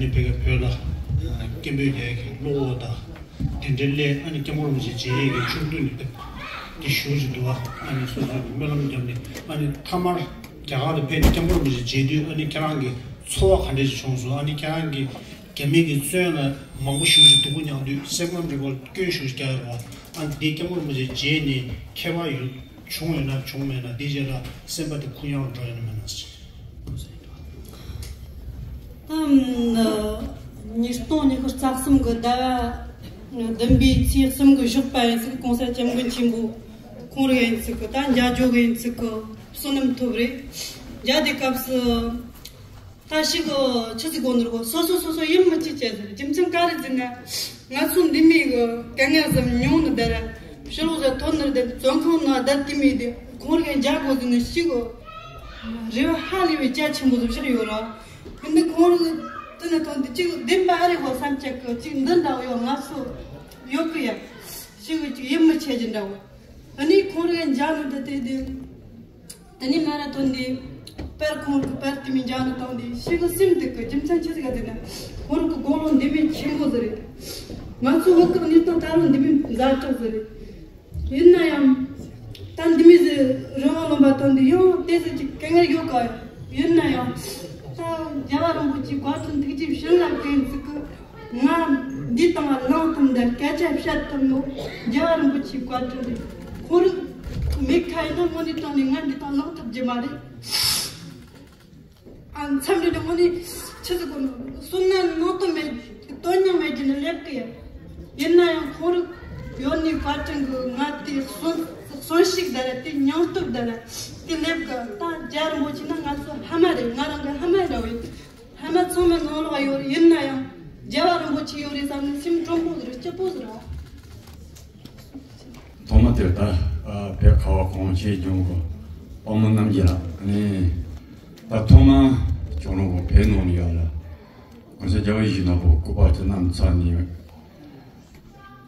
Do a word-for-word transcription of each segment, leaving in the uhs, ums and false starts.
ནི་བོད་ཀྱི་བོད་ལ་སྐད་འབོད་རྒྱག་ཡས་ཀྱི་གློག་འོད་དང་དེ་འདྲའི་སླད། ཨ་ནི་སྐྱབས་མགོན་རིན་པོ་ཆེ་མཇལ་ཡས་ཀྱི་ཕྱོགས་བསྡུས་ནས་དེ་ཞུ་བཞིན་འདུག་བ། ཨ་ནི་སོ་སོའི་སྨོན་ལམ་བརྒྱབ་ནས། ཨ་ནི་མཐའ་མར་རྒྱ་གར་དུ་ཕེབས་ནས་སྐྱབས་མགོན་རིན་པོ་ཆེ་མཇལ་དུས། ཨ་ནི་ཁྱེད་རང་གི་ཚོར་བ་ག་འདྲ་ཞིག་བྱུང་སོང་། ཨ་ནི་ཁྱེད་རང་གིས་རྒྱ་མི་གི་བཙོན་ལ་མང་པོ་ཞེ་པོ་ཅིག་སྡུག་པོ་མྱངས་དུས་སེམས་ཁམས་ཀྱི་སྐོར་སྐྱོན་ཞེ་པོ་ཅིག་རྒྱག་ཡོད་རེད་བ། ཨ་ནི་འདི་སྐྱབས་མགོན་རིན་པོ་ཆེ་མཇལ་ནས་ཁྱད་པར་ཡོད་བྱུང་ཡོད་ན་བྱུང་མེད་ན། འདིའི་རྗེས་ལ་སེམས་པ་དེ་གུ་ཡངས་འགྲོ་ཡོད་ན་མེད་ན་ཟེར། ད་ཉིས་སྟོང་ཉི་ཤུ་རྩ་གསུམ་གི་ཟླ་བ་བདུན་པའི་ཚེས་གསུམ་གི་ཞོགས་པ་ཡིན་ཚིག་གོང་ས་སྐྱབས་མགོན་ཆེན་པོ་ཁོང་རང་ཡིན་ཚིག་གི་ད་མཇལ་འཇོག་གི་ཡིན་ཚིག་གི་བསོད་ནམས་ཐོབ་རེད། མཇལ་དེ་སྐབས་སུ། ད་ཞིག་གི་ཆི་ཟིག་གོ་ནོར་གོ་སོ་སོ་སོ་སོ་ཡིད་མི་ཆེས་བྱས་ཟེར། རྒྱུ་མཚན་ག་རེ་ཟེར་ན། ང་ཚོ་འདི་མི་གི་དཀའ་ངལ་ཟམ་མྱོང་ནི་དེ་ར་ཕྱི་ལོགས་ཟེར་ཐོན་ནི་རེད། བཙོན་ཁང་ནང་བསྡད་དེ་མི་དེ་ཁོང་རང་མཇལ་དགོས་ཟེར་ནི་ཞིག་གི་རེ་བ་ཧ་ལས་པའི་རྒྱ་ཆེན་པོ་ཟིག་བཞག་ཡོད་ར། ཡིན་ནི་ཁོང་རང་དེ་ནས་ཐོན་དེ་གཅིག་བདེན་པ་ཨ་རེད་གོ་བསམ་ཆེ་གི་གཅིག་འདི་འདྲ་བོ་ཡོད་ང་ཚོ་ཡོད་གི་ཡ། ཞིག་གི་གཅིག་ཡིད་མི་ཆེས་ཀྱི་འདྲ་བོ། ཨ་ནི་ཁོང་རང་མཇལ་ནི་འདི་དེ་དེ། དེ་ནས་ང་ར་ཐོན་ཏེ། པར་ཁོང་གི་པར་དེ་མི་འཇག་ནི་བཏང་སྟེ་ཤི་གི་སེམས་སྡུག་གི་རྒྱུ་མཚན་ཆི་ཟིག་ག་ཟེར་ན། ཁོང་གི་དགུང་ལོ་འདི་མི་ཆེན་པོ་ཟིག་རེད། ང་ཚོ་བོད་གི་གནས་སྟངས་ད་རུང་འདི་མི་ཛ་དྲག་ཟིག་རེད། ཡིན་ན་ཡང་། ད་འདི་མི་ཟིག་རང་དབང་ལུང་པ་ཐོན་ཏེ་ཡང་དེ་ཟིག་གི་དཀའ་ངལ་ཡོད་ག། ཡིན་ན་ཡང་། ད་རྒྱལ་བ་རིན་པོ་ཆེའི་བཀའ་དྲིན་ཐུགས་རྗེ་བྱིན་རླབས་ཀྱིས་ཟིག་གི། ང་འདི་དང་བླངས་ཐུབ་འདི་སྐད་ཆ་བཤད་ཐུབ་ནོ་རྒྱལ་བ་རིན་པོ་ཆེའི་བཀའ་དྲིན་རེད། ཁོ་རང་མེད་ཁ་ཡིན་ན་དངོས་གནས་དྲང་ནས་ང་འདི་དང་བླངས་ཐུབ་རྒྱུ་མ་རེད། ཨ་མཚམས་རེ་དངོས་གནས་ཆི་ཟིག་གོ་ནོ་བསོད་ནམས་ནང་དུ་མེད་དོན་སྙིང་མེད་རྒྱུ་ནི་ལེབ་གི་ཡ། ཡིན་ན་ཡང་ཁོ་རང་ཡོད་ནི་བཀའ་དྲིན་གི་ང་དེ་གསོན་གསོན་ཤུགས་དེ་ར་དེ་སྙིང་སྟོབས་དེ་ར་དེ་ལེབ་གི། ད་རྒྱལ་བ་རིན་པོ་ཆེ་ན་ང་ཚོ་ཕ་མ་རེད། ང་རང་གི་ཕ་མ་འདྲ་བོ་ཡིན། ཕ་མ་ཚང་མ་ནང་ལོགས་ཡོད་རེད། ཡིན་ན་ཡང་རྒྱལ་བ་རིན་པོ་ཆེ་ཡོད་རེད་བསམ་ནས་སེམས་དྲོན་པོ་ཟེར་སྐྱིད་པོ་ཟེར་ར། ཐོག་མ་དེར་ད་བོད་ཁ་བ་གངས་ཅན་ལྗོངས་ཀྱི་དཔའ་མོ་རྣམས་ཀྱིས་ནི་ད་ཐོག་མ་ཁྱོད་རང་གི་བོད་ནང་ལ་ཡོད་ལ་གོང་ས་རྒྱལ་བ་ཡིད་བཞིན་ནོར་བུ་སྐུ་པར་གྱི་གནམ་ཚ་ནས།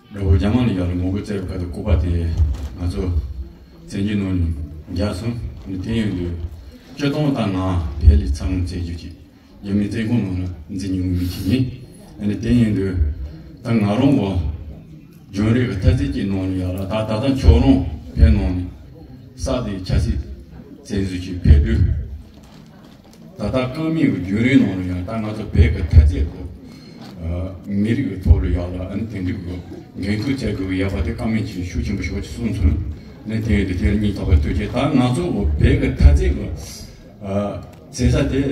དགྲ་བོ་རྒྱ་དམར་ལ་ཡར་ངོ་རྒོལ་བྱས་པའི་སྐབས་དུ་སྐུ་པར་དེ་ང་ཚོ་བཙན་བྱོལ་ནང་ནས་བརྒྱབ་སོང་། དེ་ཡིན་དུས་སྤྱིར་བཏང་ད་ང་བོད་ལ་འཚར་ལོངས་བྱེད་རྒྱུ་ཅིག་རྒྱ་མིའི་བཙོན་ཁང་ནང་ལ་འཛུལ་མྱོང་མི་ཅིག་ཡིན། དེ་ཡིན་དུས་ད་ང་རང་གི་རྒྱུན་རིང་གི་འཐབ་རྩོད་ཀྱི་ནང་ལ་ཡར་ད་ད་ལྟ་ཁྱོད་རང་བོད་ནང་ནས་གསར་དུ་ཆབ་སྲིད་བཙན་འཛུལ་གྱིས་ཕེབས་དུས། ད་ལྟ་རྐང་མིན་གྱི་རྒྱུན་རིང་ནང་ལ་ཡང་ད་ང་ཚོ་བོད་ཀྱི་འཐབ་རྩོད་དང་། མི་རིགས་ཀྱི་ཐོག་ལ་ཡག་ལ་ཨ་ནི་དེ་འདྲའི་གི་འགན་ཁུར་བྱེད་དགོས་ཀྱི་ཡག་པ་དེ་རྐང་མིན་གྱིས་ཤུགས་ཆེན་པོ་ཞེ་པོ་ཅིག་གསུངས་སོང་། ནས་དེ་ཡིན་དུས་དེར་སྙིང་ཐག་པ་ཐུགས་རྗེ། ད་ང་ཚོ་བོད་ཀྱི་འཐབ་རྩོད་ཀྱི་བྱེད་ས་དེ་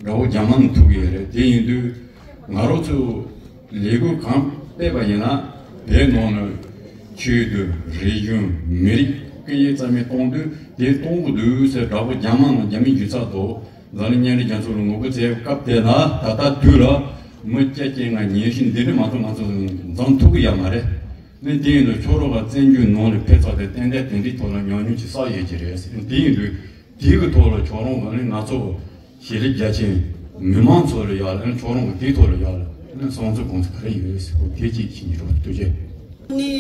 དགྲ་བོ་རྒྱ་དམར་ནས་ཐུག་གི་ཡོད་རེད། དེ་ཡིན་དུས་ང་རང་ཚོ་ལས་འགུལ་གང་སྤེལ་བ་ཡིན་ན་བོད་ནང་ནས་ཆོས་དང་རིག་གཞུང་མི་རིགས་སྐད་ཡིག་རྩ་མེད་གཏོང་དུས་དེ་གཏོང་གི་འདུག་ཟེར་དགྲ་བོ་རྒྱ་དམར་ནང་རྒྱ་མིའི་སྒྱུ་རྩལ་དང་། འཛམ་གླིང་མཉམ་འབྲེལ་རྒྱལ་ཚོགས་ལ་ངོ་རྒོལ་བྱས་པའི་སྐབས་དེ་ན་ད་ལྟ་དུས་ལ་མི་སྐྱ་སྐྱེ་ལྔ་ཉེར་བཞི་འདི་འདྲ་མ་གཏོགས་ང་ཚོ་འཛོམས་ཐུབ་ཀྱི་ཡོད་མ་རེད། ནི་དེ་ཡིན་དུས་ཁྱོད་རང་གི་བཙན་བྱོལ་ནང་ལ་ཕེབས་ཚར་ཏེ་ཏན་ཏན་དེ་འདྲའི་ཐོག་ལ་ཉམས་མྱོང་ཅིག་བསགས་ཡོད་ཀྱི་རེད། དེ་ཡིན་དུས་དེའི་གི་ཐོག་ལ་ཁྱོད་རང་གི་ནི་ང་ཚོ་ཤེས་རིག་རྒྱ་ཆེན་མི་མང་ཚོ་ལ་ཡག་ལ་ནི་ཁྱོད་རང་གི་དེའི་ཐོག་ལ་ཡག་ལ་ནི་བསམ་ཚུལ་དགོངས་ཚུལ་ག་རེ་ཡོད་ཟེར་བ་དེ་གཅིག་ཤེས་ཀྱི་རོགས་ཐུགས་རྗེ། ནི་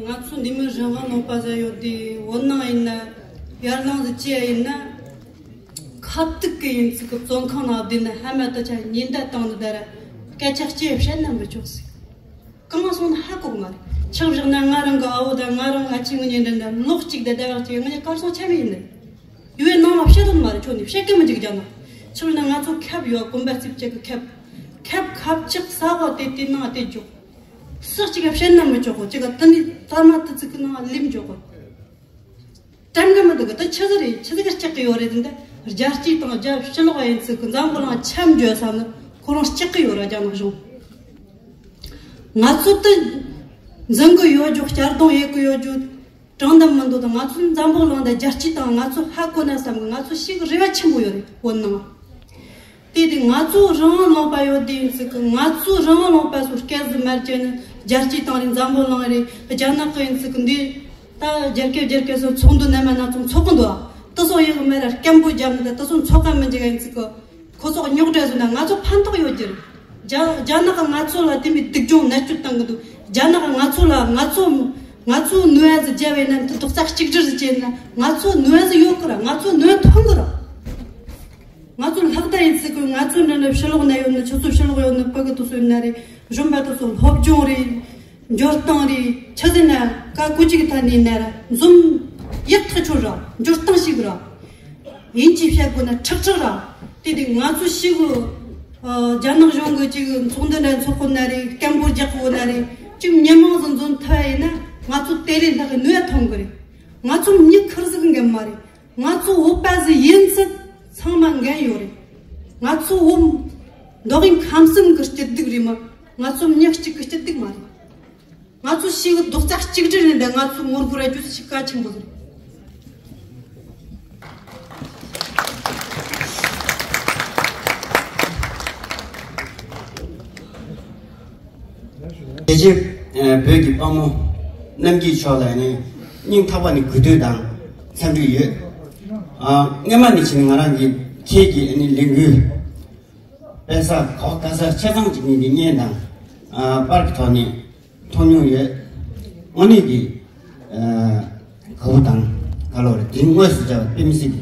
ང་ཚོ་འདི་མི་རང་དབང་ལུང་པ་ཟེར་ཡོད་དེ་འོ་ནང་ཡིན་ན་ཡར་ལངས་ཟེར་ཅི་ཡ་ཡིན་ན། ཁ་ཐུག་གི་ཡིན་ཚིག་གི་བཙོན་ཁང་ནང་བསྡད་ན་ཕ་མ་དུ་ཆ་ཉེན་བརྡ་བཏང་ནི་ད་ར་སྐད་ཆ་ལྕེ་བཤད་ན་མི་ཆོག་ཟིག་གང་སོང་ན་ཧ་གོ་གི་མ་རེད། ཆགས་བཞག་ན་ང་རང་གི་ཨ་བོ་དང་ང་རང་ཨ་ཅེ་ངུ་ཉེ་འདྲ་འདྲ་ལོག་གཅིག་དང་ཟླ་བ་གཅིག་ངུ་ཉེ་གར་སོང་ཆ་མེད་ཡིན་ནི། ཡུལ་བའི་ནང་ལ་བཤད་དོན་མ་རེད། ཁྱོད་ནི་བཤད་གི་མི་འཇུག་རྒྱ་ནག་ཆགས་བཞག་ན་ང་ཚོ་ཁབ་ཡོད་གོམ་པ་རྩིབ་ཅིག་གི་ཁབ། ཁབ་ཁབ་ཅིག་ས་བ་དེ་དེ་ནང་དེ་འཇུག་སུ་གཅིག་ག་བཤད་ན་མི་ཆོག་གོ་གཅིག་ག་དེ་ནི་ཐ་མ་དུ་ཚིག་གི་ནང་ལེམ་འཇོག་གོ་དྲན་གི་མི་འདུག་གི་དེ་ཆི་ཟིག་རེད། ཆི་ཟིག་གི་སྐྲག་གི་ཡོད་རེད། དེ་འདི་རྒྱལ་སྤྱི་དང་རྒྱལ་ཕྱི་ལོགས་ཡིན་ཚུལ་གི་འཛམ་བུ་གླིང་ཁྱབ་འཇོག་བསམ་ནི་ཁོ་རང་སྐྲག་གི་ཡོད་ར། རྒྱ་ནག་གཞུང་ང་ཚོ་དེ་འཛིན་གི་ཡོད་རྒྱུ་བསྐྱར་གཏོང་ཡེད་གི་ཡོད་རྒྱུ་དྲང་བདེན་མི་འདུག་དང་ང་ཚོ་འཛམ་བུ་གླིང་དང་རྒྱལ་སྤྱི་དང་ང་ཚོ་ཧ་གོ་ན་བསམ་གི་ང་ཚོ་ཤེས་གི་རེ་བ་ཆེན་པོ་ཡོད་རེད། འོ་ན། དེ་དེ་ང་ཚོ་རང་དབང་ལུང་པ་ཡོད་དེ་ཡིན་ཚིག་གི་ང་ཚོ་རང་དབང་ལུང་པ་སོ་སྐད་ཟི་མར་ཅན་རྒྱལ་སྤྱི་དང་རེད། འཛམ་བུ་གླིང་རེད། རྒྱ་ནག་གི་ཡིན་ཚིག་གི་འདི་ད་རྒྱལ་ཁབ་རྒྱལ་ཁབ་སོ་ཚོགས་འདུ་ནམ་ན་ཚོགས་ཚོགས་གི་འདུག་དེ་སོ་ཡོད་གི་མེད་ར་སྐད་འབོད་རྒྱབ་ནི་ད་དེ་སོ་ཚོགས་ཀ་མི་འཇིག་ཡིན་ཚིག་གི་ཁོ་ཚོ་རྙོག་དྲ་བཟོས་ན་ང་ཚོ་ཕན་ཐོགས་ཡོད་རྒྱུ་རེད། རྒྱ་རྒྱ་ནག་གི་ང་ཚོ་ལ་དེ་མི་སྡུག་སྦྱོང་མནར་གཅོད་བཏང་གི་འདུག་རྒྱ་ནག་གི་ང་ཚོ་ལ་ང་ཚོ་ང་ཚོ་ནུས་པ་ཟིག་རྒྱབ་ཡིན་ན་དེ་རྡོག་རྩ་གཅིག་སྒྲིལ་ཟིག་བྱས་ན་ང་ཚོ་ནུས་པ་ཟིག་ཡོད་གི་ར། ང་ཚོ་ནུས་པ་ཐོན་གི་ར། ང་ཚོ་ལྷག་ད་ཡིན་ཚིག་གི། ང་ཚོ་འདྲ་འདྲ་ཕྱི་ལོགས་ན་ཡོད་ནི། ཆུ་ཚོད་ཕྱི་ལོགས་ཡོད་ནི། ཕ་གི་དུ་སོ་ཡིན་ན་རེད། གཞོན་པ་དུ་སོ་སློབ་སྦྱོང་རེད། འབྱོར་སྟངས་རེད། ཆི་ཟེར་ན་ཀ་ཀུ་ཅིག་ཐ་ནི་ན་ར་འཛོམས་ཡག་ཐག་ཆོད་ར། འབྱོར་སྟངས་ཤིག་ར། ཡིན་གཅིག་བཤད་དགོས་ན་ཁྲག་ཁྲག་ར། དེ་དེ་ང་ཚོ་ཞིག་གི་རྒྱ་ནག་གཞུང་གི་ཅིག་ཚོགས་འདུ་འདྲ་འཚོགས་གོ་ན་རེད། སྐད་འབོད་རྒྱག་གོ་ན་རེད། ཅིག་མི་མང་ཟིག་འཛོམས་ཐུབ་ཡིན་ན། ང་ཚོ་དེ་ལས་ལྷག་གི་ནུས་ཐོན་གི་རེད། ང་ཚོ་མྱི་ཁུར་ཟིག་འགན་མ་རེད། ང་ཚོ་བོད་པ་ཟིག་ཡིན་ཚད་ཚང་མ་འགན་ཡོད་རེད། ང་ཚོ་བོད་མདོ་དབུས་ཁམས་གསུམ་གི་སྐྱིད་སྡུག་རེད་མ། ང་ཚོ་མྱི་གཅིག་གི་སྐྱིད་སྡུག་མ་རེད། ང་ཚོ་ཞིག་རྡོག་རྩ་གཅིག་སྒྲིལ་རེད་འདི། ང་ཚོ་ངོ་རྒོལ་ར་རྒྱུ་ཞིག་གལ་ཆེན་པོ་རེད། དེ་རྗེས་བོད་ཀྱི་དཔའ་མོ་རྣམ་རྒྱལ་མཆོག་ལ་ནི་སྙིང་ཐག་པ་ནས་གུས་འདུད་དང་འཚམས་འདྲི་ཡོད། སྔོན་མ་ནས་བྱས་ནས་ང་རང་གི་ཁྱེད་ཀྱི་ནི་ལས་འགུལ་སྤེལ་ས་གོ་སྐབས་ཆ་ཚང་གཅིག་ནས་ཀྱི་བརྙན་དང་པར་གྱི་ཐོག་ནས་མཐོང་མྱོང་ཡོད། དངོས་གནས་ཀྱི་དགའ་བོ་དང་ག་ལོ་རེད། དེ་དངོས་སུ་བྱ་བ་དཔེ་མི་སྲིད་ཀྱི་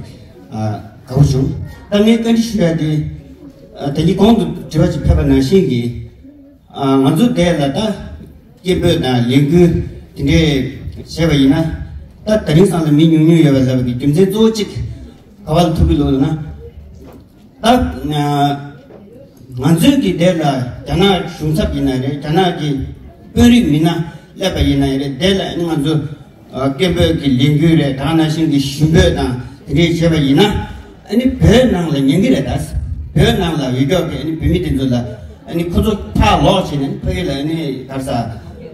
དགའ་བོ་བྱུང་། ད་ངས་བཀའ་འདྲི་ཞུ་ཡ་དེ། ད་གིན་གོང་དུ་དྲི་བ་ཅིག་ཕེབས་པ་ནང་བཞིན་གྱི། ང་ཚོ་དེ་ལ་ད་སྐད་འབོད་དང་ལས་འགུལ་དེ་འདྲས་བྱས་པ་ཡིན་ན། ད་དེ་རིང་སང་ལ་མི་ཉུང་ཉུང་ཡོད་པ་ལབ་པའི་རྒྱུ་མཚན་གཙོ་བོ་གཅིག་ག་བ་ལ་ཐུག་གི་ལོ་ལ་ན། ད་ང་ཚོའི་གི་དེ་ལ་རྒྱ་ནག་གཞུང་ཚབ་ཡིན་ན་རེད། རྒྱ་ནག་གི་དཔོན་རིགས་མི་སྣ་སླེབས་པ་ཡིན་ན་རེད། དེ་ལ་ཨ་ནི་ང་ཚོ་སྐད་འབོད་ཀྱི་ལས་འགུལ་རེད། དེ་ནང་བཞིན་གྱི་ཞུ་འབོད་དང་དེ་འདྲས་བྱས་པ་ཡིན་ན། ཨ་ནི་བོད་ནང་ལ་ཉན་གི་རེད། ད་བོད་ནང་ལ་ཡོད་ཀྱོག་གི་ཨ་ནི་བོད་མི་དེ་ཚོ་ལ་ཨ་ནི་ཁོ་ཚོ་ཕར་ལོག་བྱས་ནས་ཕ་གི་ལ་ཨ་ནི་གར་ས་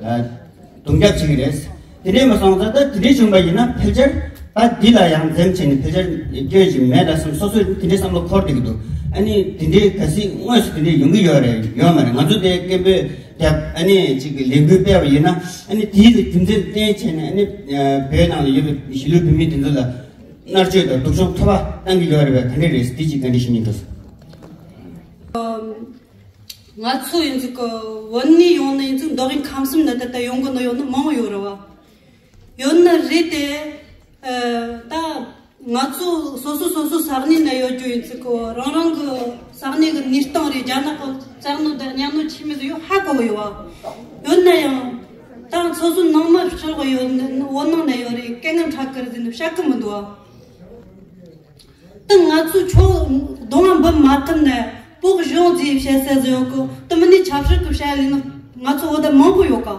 རྡུང་རྒྱབ་བྱེད་ཀྱི་རེད། དེ་འདྲས་མ་སོང་ཙང་ད་དེ་འདྲས་བྱུང་པ་ཡིན་ན་ཕལ་ཆེར་ད་འདི་ལ་ཡང་འཛེམ་བྱས་ནས་ཕལ་ཆེར་སྐྱོན་ཞིག་མེད་ད་བསམ། སོ་སོས་དེ་འདྲས་བསམ་བློ་འཁོར་བསྡད་ཀྱི་འདུག་ཨ་ནི་དེ་འདྲས་གལ་སྲིད་དངོས་སུ་དེ་འདྲས་ཡོང་གི་ཡོད་རེད། ཡོད་མ་རེད། ང་ཚོ་དེ་སྐད་འབོད་རྒྱབ་ཨ་ནི་ཅིག་གི་ལས་འགུལ་སྤེལ་བ་ཡིན་ན། ཨ་ནི་དེའི་རྒྱུ་མཚན་བསྟན་བྱས་ནས་ཨ་ནི་བོད་ནང་ལ་ཡོད་པའི་གཞིས་ལུས་བོད་མི་དེ་ཚོ་ལ་མནར་གཅོད་དང་སྡུག་སྦྱོང་འཐོབ་པ་བཏང་གི་ཡོད་རེད་པས། ག་འདྲས་རེད། དེ་ཅིག་བཀའ་འདྲི་ཞུ་སྙིང་འདོད། ང་ཚོ་ཡིན་ཚིག་གི་བོད་ནས་ཡོང་ནི་ཡིན་ཚིག་མདོ་དབུས་ཁམས་གསུམ་ནས་ད་ལྟ་ཡོང་གི་ནི་ཡོད་ནི་མང་བོ་ཡོད་རེད་བ། ཡོད་ནི་རེད་དེ། ཨ། ད་ང་ཚོ་སོ་སོ་སོ་སོ་ས་གནས་ནས་ཡོད་རྒྱུ་ཡིན་ཚིག་གི་རང་རང་གི་ས་གནས་ཀྱི་གནས་སྟངས་རེད། རྒྱ་ནག་གི་བཙན་གནོན་དང་གཉའ་གནོན་ཆེ་མི་ཚོ་ཡོད་ཧ་གོ་གི་ཡོད་བ། ཡོད་ན་ཡང་ད་སོ་སོ་ནང་མི་ཕྱི་ལོགས་ཡོད་ནི་བོད་ནང་ནས་ཡོད་རེད། སྐད་ངན་ཁྲ་ཁར་ཟིན་ནི་བཤད་གི་མི་འདུག་བ། ད་ང་ཚོ་ཆོ་གདོང་ང་འབུམ་མ་ཐུབ་ནས་བོད་གཞུང་ཚོས་བཤད་ས་ཟེར་ཡོད་གི། ད་མི་ནི་ཆབ་སྲིད་ཀྱི་བཤད་ལས་ནི་ང་ཚོ་འོ་ད་མང་པོ་ཡོད་ག།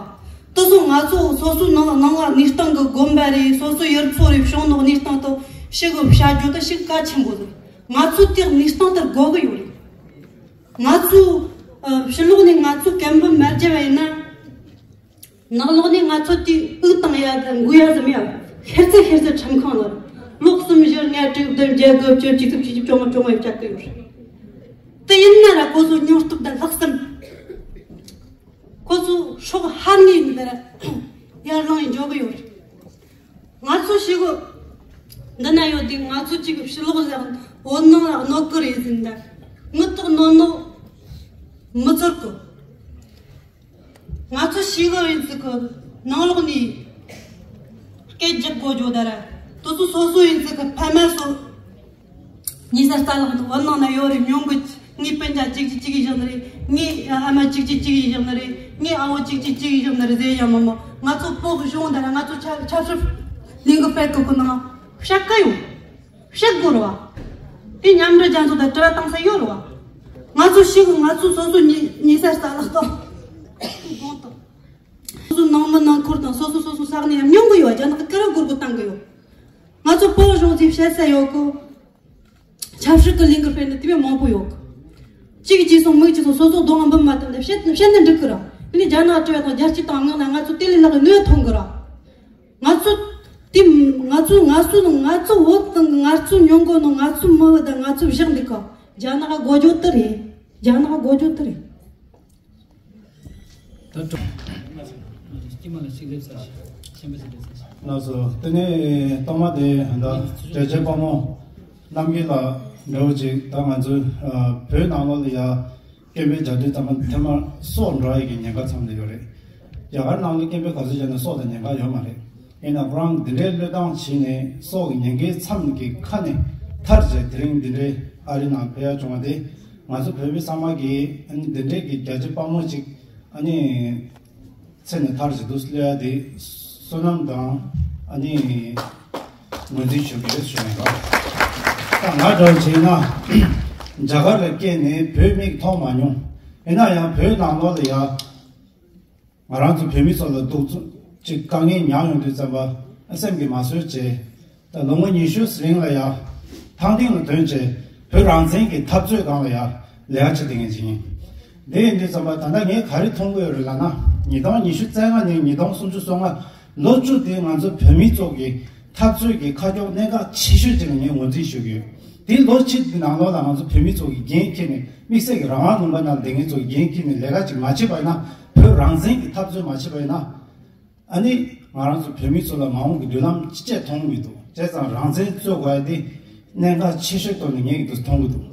ད་སོ་ང་ཚོ་སོ་སོའི་ནང་ནང་ལ་གནས་སྟངས་ཀྱི་དགོན་པ་རེད། སོ་སོའི་ཡུལ་ཚོ་རེད། གཞུང་ནང་གནས་སྟངས་དང་ཞིག་གི་བཤད་རྒྱུ་ད་ཞིག་གལ་ཆེན་པོ་རེད། ང་ཚོ་དེ་གནས་སྟངས་དེ་དགོས་གི་ཡོད་རེད། ང་ཚོ་ཕྱི་ལོགས་ནས་ང་ཚོ་སྐད་འབོད་མ་བརྒྱབ་པ་ཡིན་ན། ནང་ལོགས་ནས་ང་ཚོ་དེ་དབུགས་བཏང་ཡ་དང་འགུལ་ཡ་ཟིན་ཡ། ཤེར་ཚེ་ཤེར་ཚེ་ཁྲིམས་ཁང་ལ་ལོ་གསུམ་བཞི་ལྔ་དྲུག་བདུན་བརྒྱད་དགུ་བཅུ་གཅིག་ཐུབ་ཆེ་བཅོ་ལྔ་བཅོ་ལྔ་ཡོད་ཆགས་ཀྱི་ཡོད་རེད། དེ་ཡིན་ན་ར་ཁོ་ཚོ་སྙིང་སྟོབས་དང་ལྷག་བསམ། ཁོ་ཚོ་སྲོག་ཧར་ངེས་ཡིན་པ་ར་ཡར་ལངས་ཡིན་འཇོག་གི་ཡོད་རེད། ང་ཚོ་ཞིག་གི་འདི་ན་ཡོད་དེ་ང་ཚོ་གཅིག་གི་ཕྱི་ལོགས་ལ་བོད་ནང་ལ་གནོད་གི་རེད་ཟིན་ད། མི་ཐོག་ནོ་ནོ་མི་ཚོར་གི། ང་ཚོ་ཞིག་གི་ཡིན་ཚིག་གི་ནང་ལོགས་ནས་སྐད་རྒྱག་དགོས་རྒྱུ་ད་ར། དུ་སུ་སོ་སོ་ཡིན་ཚིག་གི་ཕ་མ་སོ། ཉི་ཤུ་རྩ་ལག་ནི་བོད་ནང་ན་ཡོད་རེད། ཉུང་གི་ངའི་སྤུན་ཀྱག་གཅིག་གཅིག་གཅིག་གིས་བཞག་ནི་རེད། ངའི་ཨ་མ་གཅིག་གཅིག་གཅིག་གིས་བཞག་ནི་རེད། ངའི་ཨ་བོ་གཅིག་གཅིག་གཅིག་གིས་བཞག་ནི་རེད་ཟེར་ཡ་མ་མོ། ང་ཚོ་བོད་གཞུང་ད་ར་ང་ཚོ་ཆབ་ཆབ་སྲིད་ལིང་གི་ཕེ་ཀོ་ཀོ་ནང་བཤད་ཀ་ཡོད། བཤད་དགོས་རེད་བ། དེ་མཉམ་འབྲེལ་རྒྱལ་ཚོགས་དང་དྲི་བ་བཏང་ས་ཡོད་རེད་བ། ང་ཚོ་ཞིག་ང་ཚོ་སོ་སོ་ཉི་ཉི་ཤུ་རྩ་ལག་དང་དགོངས་དག་སོ་སོ་ནང་མི་ནང་ཁུལ་དང་སོ་སོ་སོ་སོ་ས་གནས་ཡང་ཉུང་གི་ཡོད། རྒྱ་ནག་གི་སྐད་ར་སྒོར་སྒོར་བཏང་གི་ཡོད། ང་ཚོ་བོད་གཞུང་ཚོས་བཤད་ས་ཡོད་གི། ཆབ་སྲིད་ཀྱི་ལས་འགུལ་སྤེལ་ནི་དེ་བས་མང་པོ་ཡོད་གི། གཅིག་གཅིག་སོང་མིག་གཅིག་སོང་སོ་སོ་གདོང་ང་འབུམ་མ་བཏང་ནས་བཤད་བཤད་ན་འགྲིག་གི་ར། དེ་ནས་རྒྱ་ནག་སྤྲོད་ཡ་དང་རྒྱལ་སྤྱི་དང་དམག་ན་ང་ཚོ་དེ་ལས་ལྷག་གི་ནུས་ཐོན་གི་ར། ང་ཚོ་དེ་ང་ཚོ་ང་ཚོ་ང་ཚོ་བོད་དང་ང་ཚོ་ཉོན་གོ་ནོ་ང་ཚོ་མི་བོད་དང་ང་ཚོ་བཞག་འདུག་གི། རྒྱ་ནག་གོ་རྒྱུ་དེ་རེད། རྒྱ་ནག་གོ་རྒྱུ་དེ་རེད། ད་དྲུག་སྐྱེས་མ་ལ་ཤིག་ལེབ་ས་ཤིག་ཤེས་པ་ཤིག་ལེབ་ས་ཤིག་ལགས་སོ། དེ་ནས་ཐོག་མ་དེ་ད་འབྲེལ་ཆེ་དཔའ་མོ་རྣམ་རྒྱལ་ལགས་འདྲ་བོ་ཅིག་ད་ང་ཚོའི་བོད་ནང་ལོགས་ལ་ཡ་སྐད་འབོད་རྒྱག་དུས་ཙམ་པ་ཐེངས་མ་སྲོག་འགྲོ་ཡི་གི་ཉེན་ཁ་མཚམས་ལ་ཡོད་རེད། རྒྱ་གར་ནང་ལ་སྐད་འབོད་ག་ཚོད་བྱས་ན་སྲོག་དང་ཉེན་ཁ་ཡོད་མ་རེད། ཡིན་ན་ཁོ་རང་འདི་འདྲའི་བློས་བཏང་བྱས་ནས་སྲོག་གི་ཉེན་ཁའི་མཚམས་ཀྱི་ཁ་ནས་ཐར་བྱས་དེ་རིང་འདི་འདྲའི་ ཨ་རི་ནང་ཕེབས་ཡ་བྱུང་བ་དེ་ང་ཚོ་བོད་མི་ཚང་མ་གིས་ཨ་ནི་འདི་འདྲའི་གི་རྒྱལ་གཅེས་དཔའ་མོ་ཅིག་ཨ་ནི་ཚེ་ནས་ཐར་བཞིན་འདུག་ལབ་ཡ་དེ་བསོད་ནམས་དང་ཨ་ནི་ངོས་འཛིན་ཞུ་གི་ཡོད་ཞུ་ཡིན་རོགས། ད་ང་འདྲ་བོ་བྱས་ན་རྒྱ་གར་ལ་སྐྱེས་ནས་བོད་མིག་མཐོང་མ་མྱོང་། ཡིན་ན་ཡང་བོད་ནང་ལོགས་ལ་ཡ། ང་རང་ཚོ་བོད་མི་ཚོ་ལ་སྡུག་ཅིག་དཀའ་ངལ་མྱངས་ཡོང་དུས་ཙམ་པ་སེམས་ཀྱིས་མ་བཟོད་བྱས། ད་ལོ་ངོ་ཉི་ཤུ་རིང་ལ་ཡ་ཐང་སྟེང་ལ་ཐོན་བྱས་བོད་རང་བཙན་གྱི་འཐབ་རྩོད་སྒང་ལ་ཡ་ལས་ཀ་བྱེད་བསྡད་མཁན་ཅིག་ཡིན། དེ་ཡིན་དུས་ཙམ་པ་ད་ལྟ་ངས་ག་རེ་མཐོང་གི་ཡོད་རེད་ལབ་ན། ཉིས་སྟོང་ཉི་ཤུ་རྩ་ལྔ་ནས་ཉིས་སྟོང་སུམ་ཅུ་སོ་ལྔ་ལོ་བཅུ་དེ་ང་ཚོ་བོད་མི་ཚོ་གི་འཐབ་རྩོད་ཀྱི་ཁ་ཕྱོགས་གནད་འགག་ཆེ་ཤོས་ཅིག་ལ་ངས་ངོས་འཛིན་ཞུ་གི་ཡོད། དེ་ལོ་གཅིག་གི་ནང་ལོགས་ལ་ང་ཚོ་བོད་མི་ཚོ་གི་འགན་འཁྱེར་ནས་དམིགས་བསལ་གྱི་རང་དབང་ལུང་པ་ནང་ལ་བསྡད་མཁན་ཚོ་གི་འགན་འཁྱེར་ནས་ལས་ཀ་ཅིག་མ་བྱས་པ་ཡིན་ན། བོད་རང་བཙན་གྱི་འཐབ་རྩོད་མ་བྱས་པ་ཡིན་ན། ཨ་ནི་ང་རང་ཚོ་བོད་མི་ཚོ་ལ་མ་འོངས་ཀྱི་མདུན་ལམ་ཅི་བྱས་མཐོང་མི་འདུག་བྱས་ཙང་རང་བཙན་རྩོད་དགོས་ཡ་དེ་གནད་འགག་ཆེ་ཤོས་ཐོག་ནས་ངས་ཀྱི་འདུག་མཐོང་གི་འདུག་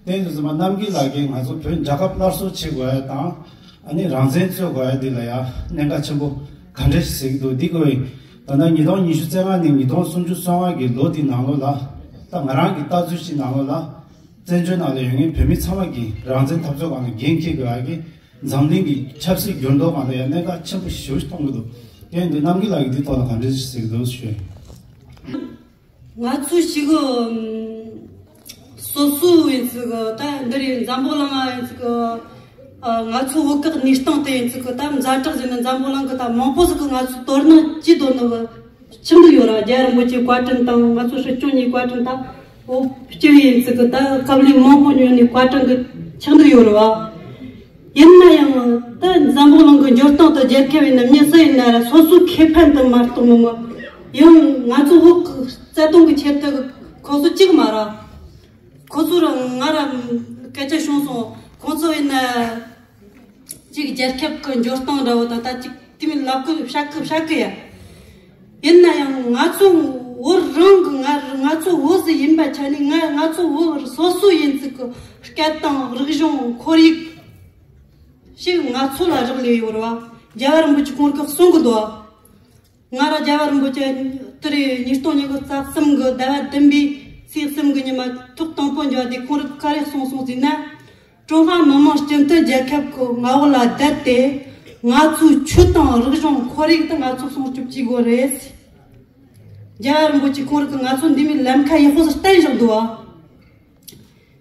དེ་ཡིན་དུས་ཙམ་པ་རྣམ་རྒྱལ་ལགས་ཀྱིས་ང་ཚོ་བོད་རྒྱལ་ཁབ་སླར་གསོ་བྱེད་དགོས་ཡ་དང་། ཨ་ནི་རང་བཙན་རྩོད་དགོས་ཡ་འདི་ལ་ཡ་གནད་འགག་ཆེན་པོ་ག་འདྲ་ཞིག་ཟེར་གྱི་འདུག་འདི་གོ་བས། ད་ལྟ་ཉིས་སྟོང་ཉི་ཤུ་རྩ་ལྔ་ནས་ཉིས་སྟོང་སུམ་ཅུ་སོ་ལྔ་གི་ལོ་འདི་ནང་ལོགས་ལ། ད་ང་རང་གི་ལྟ་ཚུལ་ཞིག་ནང་ལོགས་ལ། བཙན་བྱོལ་ནང་ལ་ཡོད་མཁན་བོད་མི་ཚང་མ་གིས་རང་བཙན་འཐབ་རྩོད་སྒང་ལ་འགན་འཁྱེར་དགོས་ཡ་གི་འཛམ་གླིང་གི་ཆབ་སྲིད་འགྱུར་ལྡོག་སྒང་ལ་ཡ་གནད་འགག་ཆེན་པོ་ཞེ་པོ་ཞིག་མཐོང་གི་འདུག་དེ་ཡིན་དུས་རྣམ་རྒྱལ་ལགས་ཀྱིས་འདི་ཐོག་ལ་ག་འདྲ་ཞིག་ཟེར་གྱི་འདུག་ཞུ། ང་ཚོ་ཞིག་སོ་སོ་ཡིན་ཚུལ་གི་ད་འདི་རེད། འཛམ་བུ་གླིང་ང་ཡིན་ཚུལ་གི་ང་ཚོ་བོད་ཁག་གནས་སྟངས་དེ་ཡིན་ཚུལ་གི་ད་ཛ་དྲག་བྱས་ན་འཛམ་བུ་གླིང་གི་ད་མང་པོ་ཟིག་གི་ང་ཚོ་དོ་སྣང་བྱེད་དོ་ནི་གི་ཆགས་འདུག་ཡོད་ར། རྒྱལ་བ་རིན་པོ་ཆེའི་བཀའ་དྲིན་དང་ང་ཚོ་སྲིད་སྐྱོང་གཉིས་བཀའ་དྲིན་དང་། འོ་སྤྱི་བོའི་ཡིན་ཚུལ་གི་ད་དཀའ་ལས་མང་པོ་མྱོང་ནས་བཀའ་དྲིན་གི་ཆགས་འདུག་ཡོད་ར་བ། ཡིན་ན་ཡང་ད་འཛམ་བུ་གླིང་གི་འབྱོར་སྟངས་དང་རྒྱལ་ཁབ་ཡིན་ན་མྱི་སུ་ཡིན་ན་ར་སོ་སོའི་ཁེ་ཕན་དུ་མ་གཏོགས་མི་མ་ཡང་ང་ཚོ་བོད་གི་བརྩེ་དུང་གི་ཆེད་དུ་ཁོ་ཚོ་གཅིག་མ་ར། ཁོ་ཚོ་ར་ང་ར་སྐད་ཆ་བྱུང་སོང་། ཁོང་ཚོ་ཡིན་ན་གཅིག་རྒྱལ་ཁབ་གི་འབྱོར་སྟངས་འདྲ་བོ་དང་ད་གཅིག་དེ་མིན་ལབ་གི་བཤད་གི་བཤད་གི་ཡ། ཡིན་ན་ཡང་ང་ཚོ་བོད་རང་གི་ང་ང་ཚོ་བོད་ཟིག་ཡིན་པ་ཆ་ནས་ང་ང་ཚོ་བོད་སོ་སོ་ཡིན་ཚུལ་གི་སྐད་དང་རིག་གཞུང་ཁོར་ཡུག་ཞིག་ང་ཚོ་ལ་རག་ལས་ཡོད་རེད་བ། རྒྱལ་བ་རིན་པོ་ཆེ་ཁོང་གིས་གསུང་གི་འདུག་ང་ར་རྒྱལ་བ་རིན་པོ་ཆེ་དེ་རེད། ཉིས་སྟོང་ཉི་ཤུ་རྩ་གསུམ་གི་ཟླ་བ་བདུན་པའི་ཚེས་གསུམ་གི་ཉི་མ་ཐོག་དང་པོ་འབྱོར་དུས་ཁོང་ར་ག་རེ་གསུངས་སོང་ཟེར་ན། ཀྲུང་ཧྭ་མི་དམངས་སྤྱི་མཐུན་རྒྱལ་ཁབ་ཀྱི་མངའ་འོག་ལ་བསྡད་དེ་ང་ཚོའི་ཆོས་དང་རིག་གཞུང་ཁོར་ཡུག་དེ་ང་ཚོས་སྲུང་སྐྱོབ་བྱེད་དགོས་རེད། རྒྱལ་བ་རིན་པོ་ཆེ་ཁོང་ར་གིས་ང་ཚོ་འདི་མོའི་ལམ་ཁ་ཡག་པོ་ཞིག་བསྟན་བཞག་འདུག་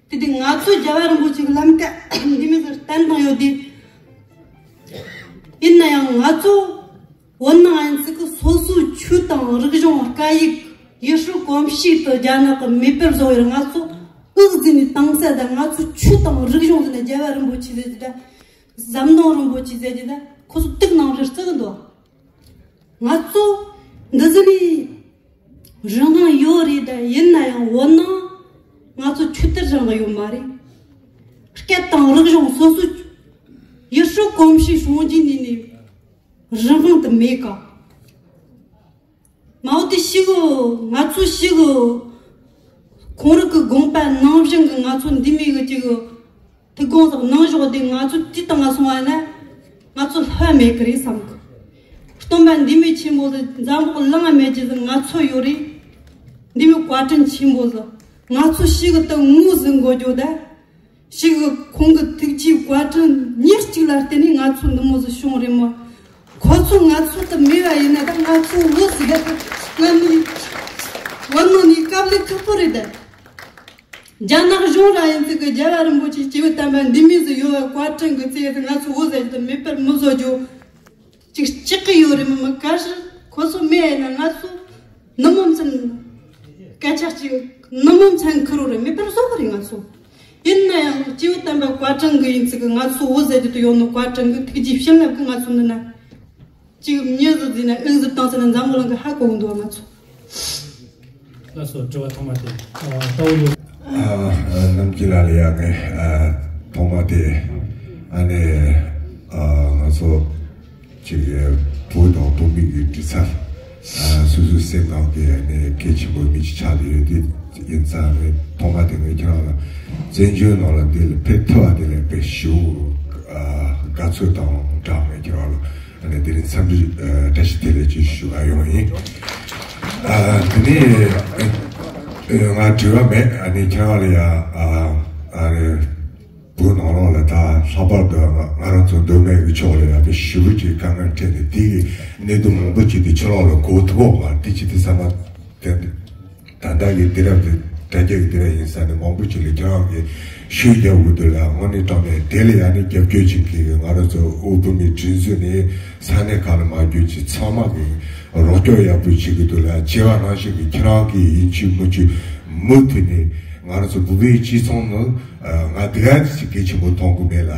བ། དེ་དུས་ང་ཚོས་རྒྱལ་བ་རིན་པོ་ཆེ་གི་ལམ་ཁ་འདི་མོ་ཟིག་བསྟན་བཏང་ཡོད་དུས། ཡིན་ན་ཡང་ང་ཚོ་བོད་ནང་ཡིན་ཚུལ་གི་སོ་སོའི་ཆོས་དང་རིག་གཞུང་སྐད་ཡིག་ཡུལ་སྲོལ་གོམས་གཤིས་དེ་རྒྱ་ནག་གིས་མེད་པར་བཟོ་ཡོད་རེད། ང་ཚོ་འུ་ཟིག་ནས་བཏང་ས་དང་ང་ཚོའི་ཆོས་དང་རིག་གཞུང་ཟེར་ན་རྒྱལ་བ་རིན་པོ་ཆེ་ཟེར་གྱི་ད་ཟམ་གདོང་རིན་པོ་ཆེ་ཟེར་གྱི་ད་ཁོ་ཚོ་དུག་ནང་བཞིན་བརྩི་གི་འདུག་ང་ཚོ་འདི་ཟིག་ནས་རང་དབང་ཡོད་རེད། ད་ཡིན་ན་ཡང་བོད་ནང་ང་ཚོ་ཆོས་དད་རང་དབང་ཡོད་མ་རེད། སྐད་དང་རིག་གཞུང་སོ་སོའི་ཡུལ་སྲོལ་གོམས་གཤིས་སྲུང་སྐྱོབ་ནས་ནས་རང་དབང་དེ་མེད་ཀ། མ་འོ་དེ་ཞིག་ང་ཚོ་ཞིག་ཁོང་རང་གི་དགོངས་པ་ནང་བཞིན་གི་ང་ཚོ་འདི་མོ་གི་ཅིག་ཐུགས་དགོངས་སོགས་གནང་བཞག་དེ་ང་ཚོ་དེ་བཏང་སོང་བ་ན་ང་ཚོ་ལྷ་མེད་གི་རེད་བསམ་གི། སྟོན་པ་འདི་མོ་ཆེན་པོ་ཟིག་འཛམ་བུ་གླིང་ང་མེད་རྒྱུ་ཟིག་ང་ཚོ་ཡོད་རེད། འདི་མོ་བཀའ་དྲིན་ཆེན་པོ་ཟིག་ང་ཚོ་ཞིག་ད་ངོས་ཟིན་དགོས་རྒྱུ་ད། ཞིག་ཁོང་གི་ཐུགས་རྗེའི་བཀའ་དྲིན་ཉག་གཅིག་ལ་བརྟེན་ནས་ང་ཚོ་འདི་མོ་ཟིག་བྱུང་རེད་མོ། ཁོ་ཚོ་ང་ཚོ་དེ་མེད་པ་ཡིན་ན་ད་ང་ཚོ་བོད་ཟིག་ང་ནི་བོད་ནང་ནས་དཀའ་ལས་ཁག་པོ་རེད་ད། རྒྱ་ནག་གཞུང་ར་ཡིན་ཚུལ་གི་རྒྱལ་བ་རིན་པོ་ཆེ་སྐྱེས་བུ་དམ་པ་འདི་མོ་ཟིག་ཡོད་པའི་བཀའ་དྲིན་གི་ཚེ་ང་ཚོ་བོད་ཟེར་རྒྱུ་དེ་མེད་པར་མི་བཟོ་རྒྱུ། ཅིག་ཅིག་གི་ཡོད་རེད་མོ། མི་ག་ཞིག་ཁོ་ཚོ་མེད་ཡིན་ན་ང་ཚོ་ནུབ་མོ་མཚན་སྐད་ཆ་གཅིག་ནུབ་མོ་མཚན་ཁུར་རོ་རེད། མེད་པར་བཟོ་གི་རེད་ང་ཚོ། ཡིན་ན་ཡང་སྐྱེས་བུ་དམ་པ་བཀའ་དྲིན་གི་ཡིན་ཚུལ་གི་ང་ཚོ་བོད་ཟེར་རྒྱུ་དེ་ཡོད་ནོ་བཀའ་དྲིན་གི་ཐུགས་རྗེ་བྱིན་རླབས་གི་ང་ཚོ་འདི་ན། ཅིག་མྱི་ཟིག་ཟིན་ན་ཨིན་ཟིག་བཏང་ཟིན་ན་འཛམ་བུ་གླིང་གི་ཧ་གོ་གི་འདུག་བ་ང་ཚོ། ལགས་སོ། དྲི་བ་ཐོག་མ་དེ། ཨ། ལྟ་བུ་ལོ། ཨ། རྣམ་རྒྱལ་ལགས་ལ་ཡ་ངས། ཨ། ཐོག་མ་དེ། ཨ་ནི། ཨ། ང་ཚོ་ཅིག་བོད་དང་བོད་མི་གི་འབྲེལ་ཚད། ཨ། སོ་སོའི་སེམས་ནང་གི་ཨ་ནི་གལ་ཆེན་པོ་མི་ཅིག་ཆགས་ཡོད་དེ་ཡིན་ཙང་ནི་ཐོག་མ་དེ་ངས་ཁྱེད་རང་ལ་བཙན་བྱོལ་ནང་ལ་འདི་ལ་ཕེབས་ཐུབ་པ་དེ་ལ་དཔེ་ཞེ་པོ། ཨ། དགའ་ཚོར་དང་སྦྲགས་ནས་ཁྱེད་རང་ལ། ཨ་ནི་དེ་རིང་འཚམས་འདྲི། ཨ། བཀྲ་ཤིས་བདེ་ལེགས་ཅིག་ཞུ་ག་ཡོང་ཡིན། ཨ། དེ་ནས། ཨ། ང་དྲི་བ་མེད། ཨ་ནི་ཁྱེད་རང་ལ་ཡ། ཨ། བོད་ནང་ལོགས་ལ་ད་ལྷག་པར་དུ་ང་ང་རང་ཚོ་མདོ་སྨད་ཀྱི་ཕྱོགས་ལ་ཡང་དཔེ་ཞེ་པོ་ཅིག་དཀའ་ངལ་འཕྲད་ནས། དེ་གི་གནད་དོན་མང་པོ་ཅིག་དེ་ཕྱི་ལོགས་ལ་གོ་ཐུབ་པ་མ་རེད། དེ་ཅི་སྟེ་བསམ་ན། དེ་ད་ལྟ་གི་དུས་རབས་དེ་དྲ་རྒྱ་གི་དུས་རབས་ཡིན་ས་ནས། མང་པོ་ཅིག་ལ་ཁྱེད་རང་གིས་ཤུགས་རྒྱག་དགོས་འདུག་ལ། དངོས་གནས་དྲང་གནས་དེ་ལ་ཡང་ནི་རྒྱབ་སྐྱོར་བྱེད་མཁན་གྱི་ང་རང་ཚོ་དབུས་བོད་མིའི་སྒྲིག་འཛུགས་ནས་ས་གནས་ཁག་ལ་མ་བསྒྱུར་ཅིག་ཚང་མ་གིས་རོགས་སྐྱོར་ཡག་པོ་བྱེད་ཀྱི་འདུག་ལ། བྱས་པ་ནང་བཞིན་གྱི་ཁྱེད་རང་གིས་ཡིན་གཅིག་མིན་གཅིག་མུ་མཐུད་ནས་ང་རང་ཚོ་བོད་པའི་སྤྱི་ཚོགས་ནང་ང་དེ་ག་ཅིག་གལ་ཆེན་པོ་མཐོང་གི་མེད་ལ།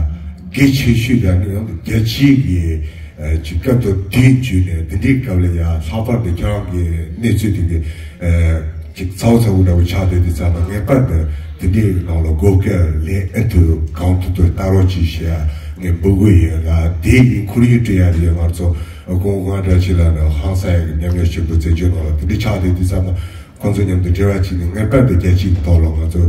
གལ་ཆེ་ཤོས་ཀྱང་ནི་ཡང་རྒྱལ་སྤྱིའི་གི་ཅིག་སྐབས་དང་དུས་བརྒྱུད་ནས་འདི་འདྲའི་སྐབས་ལ་ཡང་ལྷག་པར་དུ་ཁྱེད་རང་གི་གནས་ཚུལ་དེ་གི་ཅིག་ཚ་བོ་ཚ་བོ་འདྲ་བོ་ཆགས་བསྡད་དུས་ཙམ་པ། ངེས་པར་དུ་དེ་འདྲའི་ནང་ལ་བགོ་སྐལ་ལེན་ཨེ་ཐུབ་གང་ཐུབ་ཐུབ་ལྟ་རོགས་གྱིས་ཞེས་ངས་འབོད་སྐུལ་ཡིན་ལ། དེ་ཡིན་ཁོར་ཡུག་སྤྲད་ཡ་དེ་ང་ཚོ་གོང་གོང་འདྲ་ཅིག་ལ་ནི་ཧང་སང་ཡ་གི་མཉམ་ལས་ཞིག་འབུལ་རྩེད་འཇོ་ནང་ལ་དེ་འདྲ་ཆགས་བསྡད་དུས་ཙམ་པ། ཁོང་ཚོ་མཉམ་དུ་འབྲེལ་བ་བྱས་ནས་ངེས་པར་དུ་རྒྱལ་སྤྱིའི་ཐོག་ལ་ང་ཚོ་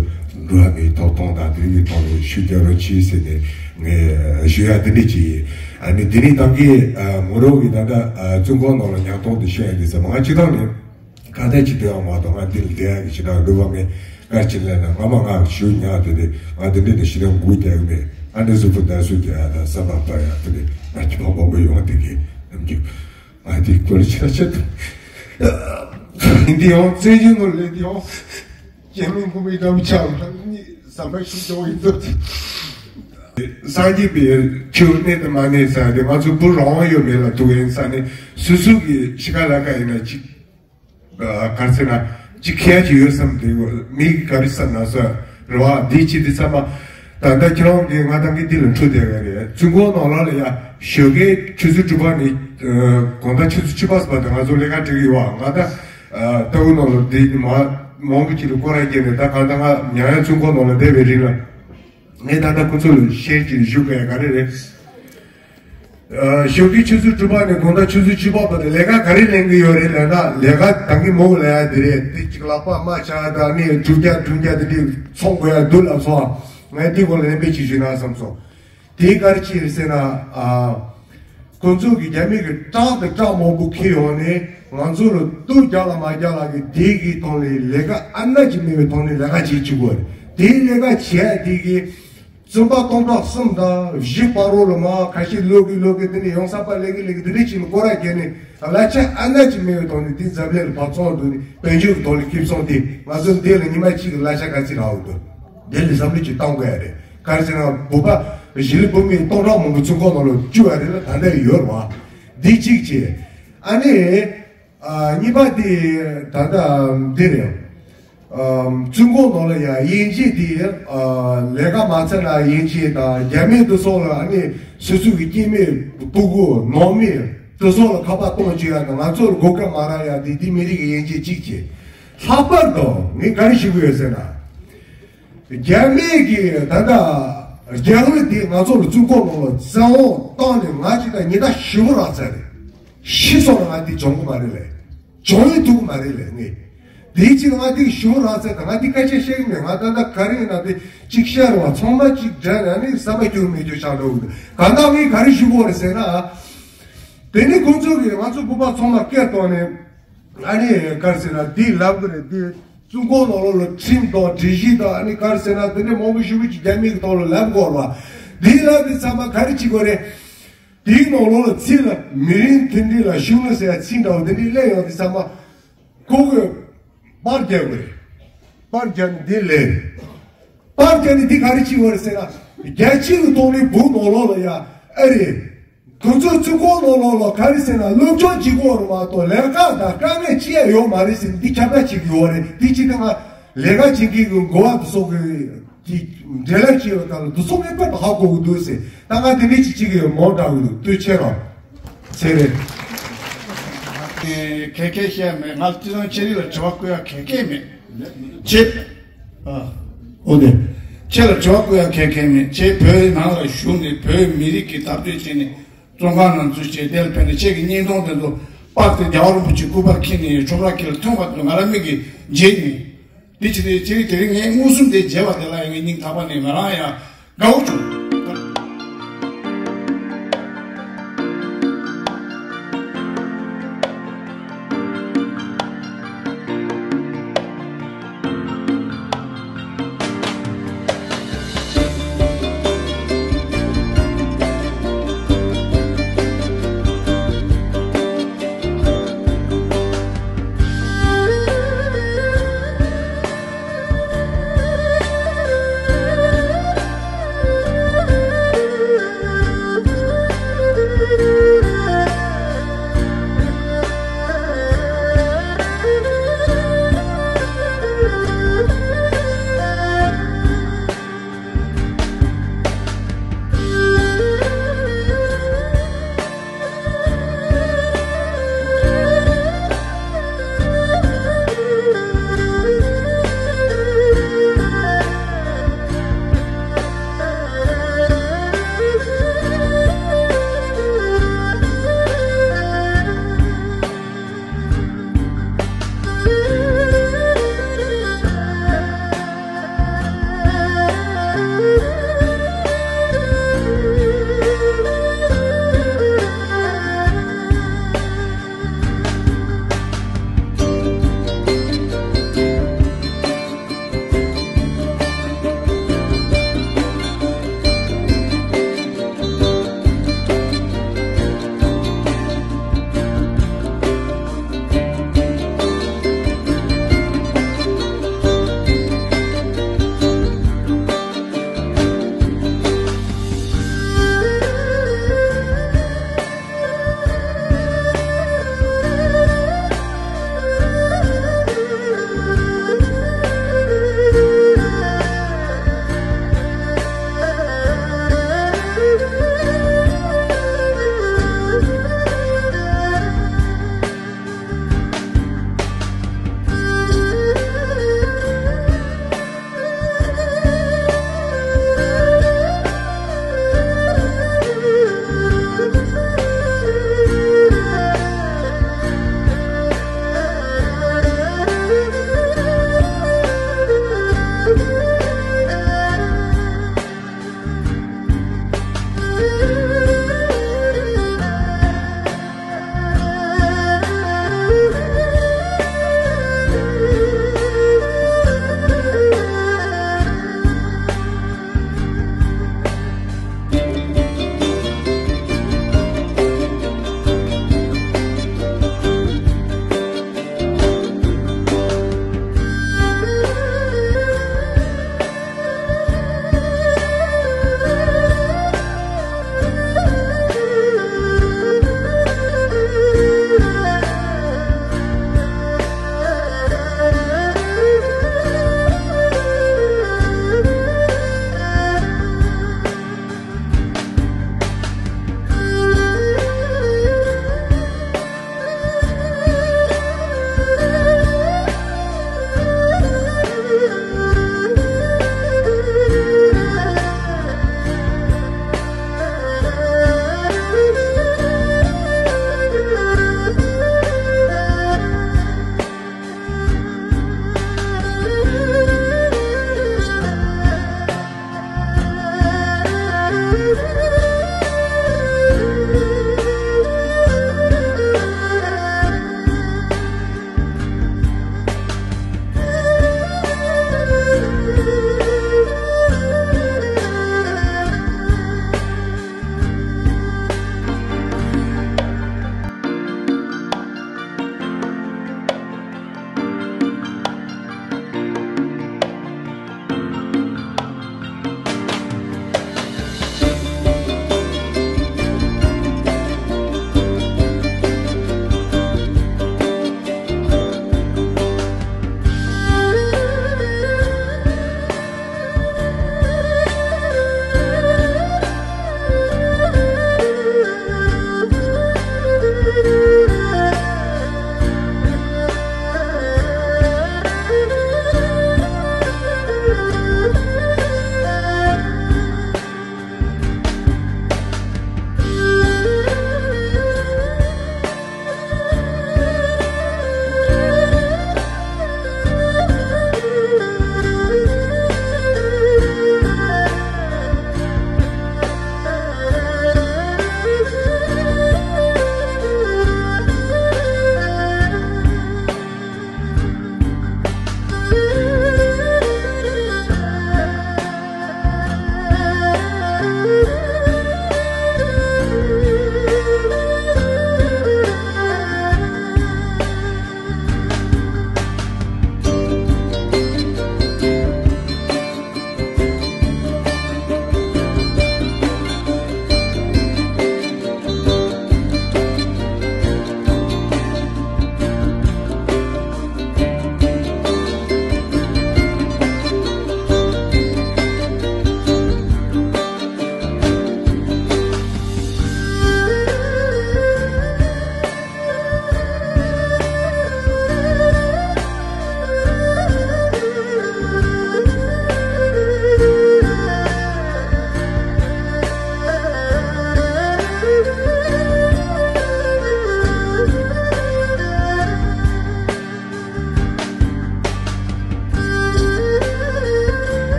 འགྲོ་བ་མིའི་ཐོབ་ཐང་དང་དེ་རིགས་ཀྱི་ཐོག་ལ་ཤུགས་རྒྱག་རོགས་གྱིས་ཟེར་ནས་ངས་ཞུ་ཡ་དེ་འདྲ་ཅིག་ཡིན། ཨ་ནི་དེ་རིང་ད་གིན་མོ་རང་གིས་ད་ལྟ་བཙོན་ཁང་ནང་ལ་ཉམས་མྱོང་དེ་བཤད་ཡ་དེ་ཚོ་མ་ང་སྤྱི་བཏང་ནས་གང་ལྟར་ཅིག་བསྡད་པ་མ་གཏོགས། ང་འདི་ལ་བསྡད་ཡ་གི་ཞེ་དྲག་འདོད་པ་མེད། སྐར་གཅིག་ལས་ན་ང་མ་ང་ཞུ་ཉག་དེ་རེད། ང་དེ་འདྲ་ནས་ཞེ་དྲག་འགུལ་བསྡད་གི་མེད། ཨ་འདྲ་གཟུགས་པོ་འདར་གཟུགས་རྒྱག་ཡ་དང་བསམ་པ་འཕར་ཡ་དེ་རེད། ང་ཁྱི་ཕམ་པོ་ཡོང་དེ་གི་ནམ་རྒྱུན། ང་དེ་ཀོ་ལ་ཆ་ཆ་དུ། འདི་ཡང་བཙན་བྱོལ་ནང་ལས་འདི་ཡང་རྒྱ་མི་འགོ་མི་འདྲ་བོ་ཆགས་ལ་ནི་ཟམ་པ་ཞིག་འཇོག་ཡིན་ཚོད། སངས་རྒྱས་པའི་ཆོས་གནས་དང་མ་གནས་ས་དེ་ང་ཚོ་བུ་རང་ཡོད་མེད་ལ་ཐུག་ཡིན་ས་ནས། སོ་སོ་གི་ཤི་ཁ་ལ་ཁ་ཡིན་ན་ཅིག་ག་རེ་ཟེར་ན་ཅིག་ཁྱད་ཅིག་ཡོད་བསམ་དེ་མིག་ག་རེ་བསམ་ན་ས་རེད་བ། འདི་ཅི་འདི་བསམ་པ། ད་ལྟ་ཁྱེད་རང་གིས་ང་ད་གིན་འདི་ལ་འཁྲུལ་བསྡད་ཡོད་རེད། བཙོན་ཁང་ནང་ལ་ལ་ཡ་ཞོགས་ཀའི་ཆུ་ཚོད་དྲུག་པ་ནས་དགོང་དག་ཆུ་ཚོད་བཅུ་པ་ཙམ་བར་དུ་ང་ཚོ་ལས་ཀ་འགྲིག་གི་ཡོད་བ། ང་ད་ལྟ་བུ་ནང་ལ་འདི་མ་མང་པོ་ཅིག་ལ་སྐོར་ར་བརྒྱབ་ནས། ད་གང་ལྟར་ང་ཉང་ཡང་བཙོན་ཁང་ནང་ལ་བསྡད་པའི་རིང་ལ་ངས་ད་ལྟ་ཁོ་ཚོ་ལ་བཤད་ཀྱི་ཞུ་དགོས་ཡ་ག་རེ་རེད། ཞོགས་ཀའི་ཆུ་ཚོད་དྲུག་པ་ནས་དགོང་དག་ཆུ་ཚོད་བཅུ་པ་བར་དུ་ལས་ཀ་ག་རེ་ལེན་གི་ཡོད་རེད་ལབ་ན། ལས་ཀ་ད་གིན་མོ་ལ་ཡ་འདི་རེད། དེ་གཅིག་ལག་པ་མ་ཆག་ད་ནི་གྲུབ་རྒྱ་གྲུབ་རྒྱ་དེ་འདྲ་ཚོང་དགོས་ཡ་འདུག་ལབ་སོང་། ང་འདི་སྐོར་ལ་ལན་འབེབས་ཅིག་ཞུས་ན་བསམ་སོང་། དེ་ག་རེ་ཅིག་རེད་ཟེར་ན། ཨ། ཁོང་ཚོ་གི་རྒྱ་མི་གི་ཊྲག་དང་ཊྲག་མང་པོ་འཁྱེར་ཡོང་ནས་ང་ཚོ་ལ་གཏོར་རྒྱག་ལ་མ་རྒྱག་ལ་གི་དེ་གི་ཐོག་ནས་ལས་ཀ་ཨ་ན་ཅིག་མེད་པའི་ཐོག་ནས་ལས་ཀ་བྱེད་བཅུག་གི་ཡོད་རེད། དེ་ལས་ཀ་བྱེད་ཡ་དེ་གི་བཙོན་པ་སྟོང་ཕྲག་གསུམ་དང་བཞི་བར་རོ་ལ་མ་ཁ་ཤས་ལོག་གི་ལོག་གི་དེ་ནས་ཡོང་ས་པ་ལས་གི་ལས་གི་དེ་འདྲ་ཅིག་ལ་སྐོར་ར་བརྒྱབ་ནས་གླ་ཆ་ཨ་ན་ཅིག་མེད་པའི་ཐོག་ནས་དེ་འཛམ་གླིང་ལ་ཕར་ཚོང་བསྡུ་ནས་དཔལ་འབྱོར་གི་ཐོག་ནས་ཁེ་བཟང་དེ་ང་ཚོ་འདི་ལ་ཉི་མ་གཅིག་གི་གླ་ཆ་ག་ཚོད་རག་འོང་འདུག་དེ་ལ་བསམ་བློ་ཅིག་གཏོང་དགོས་ཡ་རེད། ག་རེ་ཟེར་ན་བོད་པ་གཞིས་ལུས་བོད་མི་སྟོང་ཕྲག་མང་པོ་བཙོན་ཁང་ནང་ལ་བཅུག་པ་རེད་ལ་ད་ལྟ་ཡོད་རེད་བ། འདི་གཅིག་བྱས། ཨ་ནི། ཨ། གཉིས་པ་དེ་ད་ལྟ་འདི་རེད། ཨ། བཙོན་ཁང་ནང་ལ་ཡ་དབྱེ་འབྱེད་དེ། ཨ། ལས་ཀ་མ་ཚར་ན་དབྱེ་འབྱེད་དང་རྒྱ་མི་དེ་ཚོ་ལ་ཨ་ནི་སོ་སོ་གི་སྐྱེ་དམན་སྤུ་གུ་ནང་མི་དེ་ཚོ་ལ་ཁ་པར་གཏོང་བཅུག་ཡ་དང་ང་ཚོ་ལ་གོ་སྐབས་མ་རག་ཡ་དེ་དེ་མི་རིགས་ཀྱི་དབྱེ་འབྱེད་གཅིག་བྱས། ལྷག་པར་དུ་ངས་ག་རེ་ཞུ་གི་ཡོད་ཟེར་ན། རྒྱ་མི་གིས་ད་ལྟ་རྒྱ་རིགས་དེ་ང་ཚོ་ལ་བཙོན་ཁང་ནང་ལ་བཙན་དབང་བཏང་ནས་ང་ཅིག་ད་ཉི་ཟླ་བཞི་པོ་རག་ཚར་རེད། ཤི་སོང་ན་ང་དེ་སྦྱོང་གི་མ་རེད་ལས། སྦྱོང་ཡི་ཐུབ་གི་མ་རེད་ལས་ངས། དེའི་ཕྱིར་ང་དེ་བཞི་པོ་རག་ཚར་ད་ང་དེ་སྐད་ཆ་བཤད་གི་མེད། ང་ད་ལྟ་ག་རེ་ཡིན་ན་དེ་གཅིག་བཤད་རོགས་ཚང་མ་གཅིག་འདྲ་ན་ནི་བསམ་པ་འགྱུར་མེད་རྒྱུ་ཆགས་འགྲོ་གི་འདུག་གང་ལྟར་ངས་ག་རེ་ཞུ་དགོས་རེད་ཟེར་ན། དེ་ནི་ཁོང་ཚོ་གིས་ང་ཚོ་བོད་པ་ཚང་མ་སྐད་བཏང་ནས། ཨ་ནི་ག་རེ་ཟེར་ན་འདི་ལབ་གི་རེད། འདི་བཙོན་ཁང་ནང་ལོགས་ལ་ཁྲིམས་དང་སྒྲིག་གཞི་དང་ཨ་ནི་ག་རེ་ཟེར་ན་དེ་འདྲ་མང་པོ་ཞེ་པོ་ཅིག་རྒྱ་མི་གི་ཐོག་ལ་ལབ་དགོས་རེད་བ། འདི་ལབ་དུས་ཙམ་པ་ག་རེ་བྱེད་དགོས་རེད། དེའི་ནང་ལོགས་ལ་ཚིག་ལ་མི་རིང་མཐུན་སྒྲིལ་ལ་ཤུགས་སྣོན་ཟེར་ཡ་ཚིག་འདྲ་བོ་དེ་འདྲ་སླེབས་ཡོང་དུས་ཙམ་པ་ཁོ་གིས་པར་རྒྱག་དགོས་རེད། པར་རྒྱག་ནས་འདི་ལས་པར་རྒྱག་ནས་འདི་ག་རེ་བྱེད་དགོས་རེད་ཟེར་ན་རྒྱལ་སྤྱི་གི་ཐོག་ནས་བོད་ནང་ལོགས་ལ་ཡ་ཨ་རེད། ཁོ་ཚོ་བཙོན་ཁང་ནང་ལོགས་ལ་ག་རེ་ཟེར་ན་སློབ་སྦྱོང་བྱེད་དགོས་རེད་མ་གཏོགས་ལས་ཀ་དང་དཀའ་ངལ་ཅི་ཡང་ཡོད་མ་རེད་ཟེར་ནས་འདི་ཁྱབ་བསྒྲགས་བྱེད་ཀྱི་ཡོད་རེད། འདི་ཅི་ད་ང་ལས་ཀ་བྱེད་མཁན་གྱི་འགོ་བ་དེ་ཚོ་གི་འབྲེལ་ལམ་བྱེད་པ་དང་དེ་ཚོ་ངེས་པར་དུ་ཧ་གོ་གི་འདུག་ཟེར། ད་ང་དེ་འདྲ་ཅིག་བྱེད་ཀྱི་ཡོད་མོ་འདྲ་གི་འདུག་ལྟོས་ཆེ་རོགས། ཚེ་རིང་། ཁེ་ཁེ་བཤད་མེད། ང་ལ་དེ་ཚོ་ཁྱེད་རིགས་ལ་དྲི་བ་བཀོད་ཡ་ཁེ་ཁེ་མེད། ཁྱེད། ཨ། འོ་དེ། ཁྱེད་ལ་དྲི་བ་བཀོད་ཡ་ཁེ་ཁེ་མེད། ཁྱེད་བོད་ནང་ལ་བཞུགས་ནས་བོད་མི་རིགས་ཀྱི་འཐབ་རྩོད་བྱས་ནས། བཙོན་ཁང་ནང་འཛུལ་བྱས་དེ་ལ་ཕེབས་ནས་ཁྱེད་ཀྱི་བརྙན་ཐུང་དེ་ཚོ་པར་དེ་རྒྱལ་བ་རིན་པོ་ཆེ་སྐུ་པར་འཁྱེར་ནས་ཁྲོམ་ར་དཀྱིལ་ལ་ཐོན་པ་དེ་ང་རང་མིག་གིས་མཇལ་ནས། འདི་ཕྱི་དེ་ཕྱི་རིགས་དེ་རིང་ངས་མངོན་སུམ་དེ་མཇལ་བ་དེ་ལ་ཡང་ངའི་སྙིང་ཐག་པ་ནས་ང་རང་ཡང་དགའ་བོ་བྱུང་།